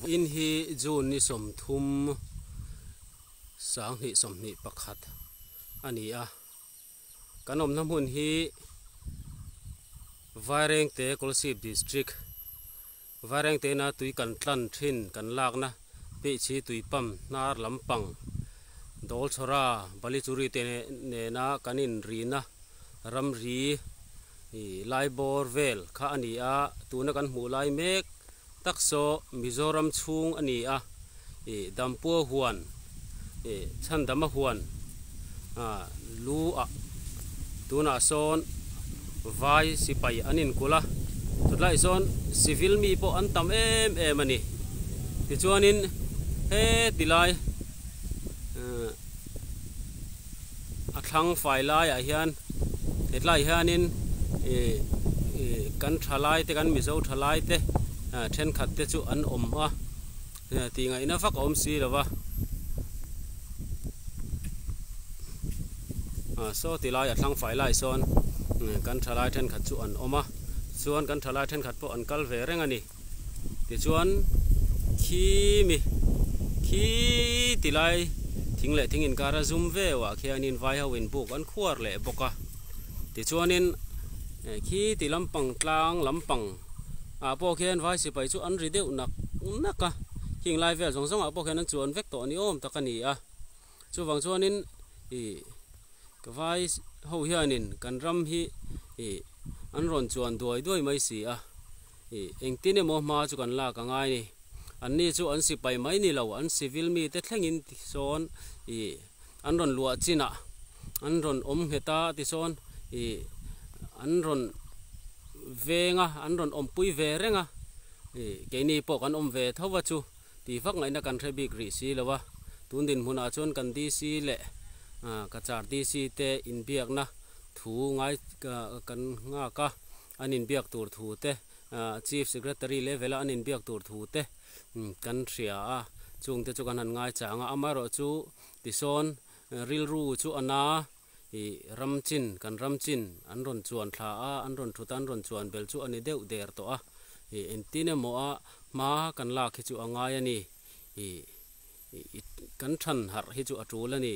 In hi June ni 30 2021 a ni a, kan awmna hmun hi Vairengte Kolasib District Vairengteina tui kan tlan thin kan lakna Peichhi tui pump hnar lampang Dawlchhawra Balichuri te nena kan inrina ramri Ih Laibawr vel kha a ni a, tuna kan hmuh lai mek tak saw Mizoram chhung a ni a, ih Dampua huan ih Chhandama huan ah lu ah tunah sawn vai sipai an inkulh a, chutlaiah sawn civil mi pawh an tam em em a ni. Tichuanin heti lai ah. A thlang fai laiah hian hetlai hianin ih ih kan thalai te kan mizo thalai te thenkhat te chu an awm a tih ngaihna vak a awm si lo va ah saw ti lai a thlang fai lai sawn kan thalai thenkhat chu an awm a chuan kan thalai thenkhat pawh an kal ve reng a ni. Tichuan khi mi khi ti lai thing leh thing inkar a zum veu ah khianin vai ho in buk an khuar leh bawk a tichuanin khi ti lampang tlang lampang ah pawh khian vai sipai chu an ri deuh nak nak a khing lai vel zawng zawng ah pawh khian an chuan vek tawh ni awm tak a ni a chuvang chuanin ih vai ho hianin kan ram hi ih an rawn chuan duai duai mai si a. Ih, engtin emaw hma chu kan lak a ngai ni. Anni chu an sipai mai ni lo, an civil mite thlengin tisawn ih an rawn luah chinah an rawn awm nghet a tisawn ih an rawn veng a, an rawn awmpui ve reng a. Ih, keini pawh kan awm ve tho va chu tih vak ngaihna kan hre bik rih si lo a. Tun dinhmunah chuan kan DC leh Cachar DC te inbiakna thu ngai kan nghak a. An inbiak tur thu te, Chief Secretary level a an inbiak tur thu te kan hria a, chung te chu kan han ngaichang a, amaherawhchu tisawn rilru chu a na ih ram chin, kan ram chin an rawn chuan thla a, an rawn thut a, an rawn chuan bel chu a ni deuh der tawh a, ih engtin emaw a hma kan lak hi chu a ngai a ni, ih kan than harh hi chu a tul a ni.